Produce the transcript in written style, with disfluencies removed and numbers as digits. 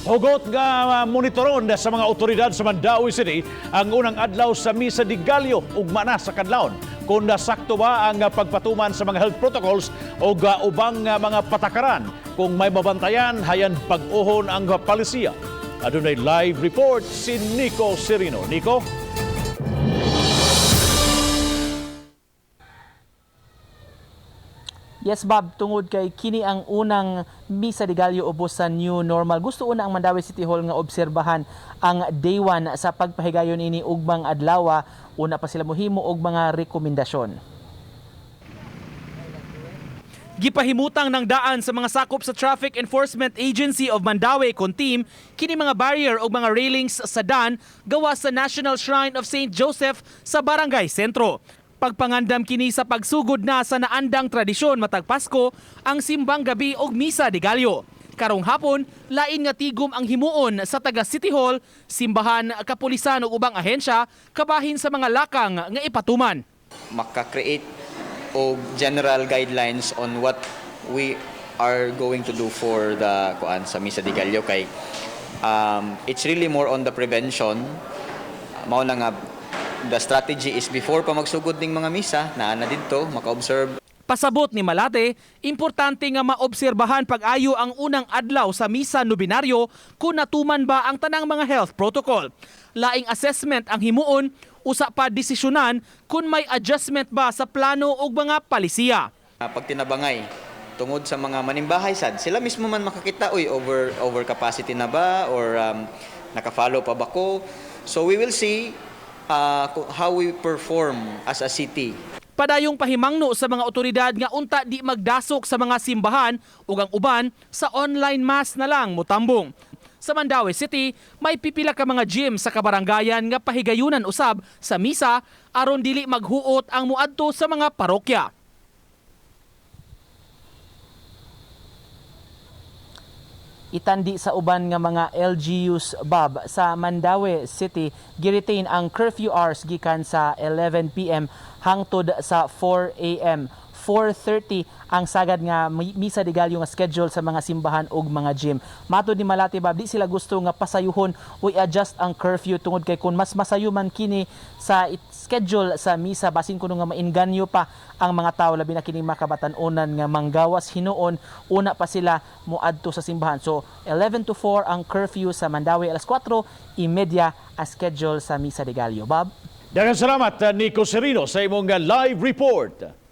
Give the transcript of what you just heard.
Hugot nga monitoron sa mga otoridad sa Mandaue City ang unang adlaw sa Misa de Gallo ugma na sa kadlawon. Kung nasakto ba ang pagpatuman sa mga health protocols o ubang mga patakaran, kung may mabantayan, hayan pag-uhon ang palisiya. Adunay live report si Nico Serino. Nico? Yes, Bob, tungod kay kini ang unang Misa de Gallo ubos sa new normal. Gusto una ang Mandaue City Hall nga obserbahan ang day 1 sa pagpahigayon ini ugmang adlaw. Una pa sila mohimo og mga rekomendasyon. Gipahimutang ng daan sa mga sakop sa Traffic Enforcement Agency of Mandaue kon team kini mga barrier o mga railings sa dan gawa sa National Shrine of St. Joseph sa Barangay Sentro. Pagpangandam kini sa pagsugod na sa naandang tradisyon matag Pasko ang simbang gabi og Misa de Gallo. Karong hapon, lain nga tigom ang himuon sa taga City Hall, simbahan, kapulisan ug ubang ahensya kabahin sa mga lakang nga ipatuman. Maka-create og general guidelines on what we are going to do for the kuan sa Misa de Gallo kay it's really more on the prevention. Mao na nga the strategy is before pa magsugod ning mga misa, naa na didto maka-observe. Pasabot ni Malate, importante nga maobserbahan pag-ayo ang unang adlaw sa misa nobinaryo kung natuman ba ang tanang mga health protocol. Laing assessment ang himuon, usa pa desisyonan kung may adjustment ba sa plano o mga palisiya. Pag tinabangay tungod sa mga manimbahay sad, sila mismo man makakita, uy, over over capacity na ba or naka-follow pa ba ko? So we will see how we perform as a city. Padayong pahimangno sa mga otoridad nga unta di magdasok sa mga simbahan ug ang uban sa online mass na lang motambong. Sa Mandaue City, may pipila ka mga gym sa kabaranggayan nga pahigayunan usab sa misa aron dili maghuot ang muadto sa mga parokya. Itandi sa uban nga mga LGUs, Bob, sa Mandaue City giretain ang curfew hours gikan sa 11 p.m. hangtod sa 4 a.m. 4:30 ang sagad nga Misa de Gallo nga schedule sa mga simbahan ug mga gym. Matod ni Malate, Bob, di sila gusto nga pasayuhon o i-adjust ang curfew tungod kay kung mas masayo man kini sa schedule sa misa, basin kuno nga mainganyo pa ang mga tawo, labi na kini makabatan-onan nga manggawas hinuon una pa sila moadto sa simbahan. So 11 to 4 ang curfew sa Mandaue, alas 4:30 ang schedule sa Misa de Gallo. Bob? Daghang salamat, Nico Serino, sa imong live report.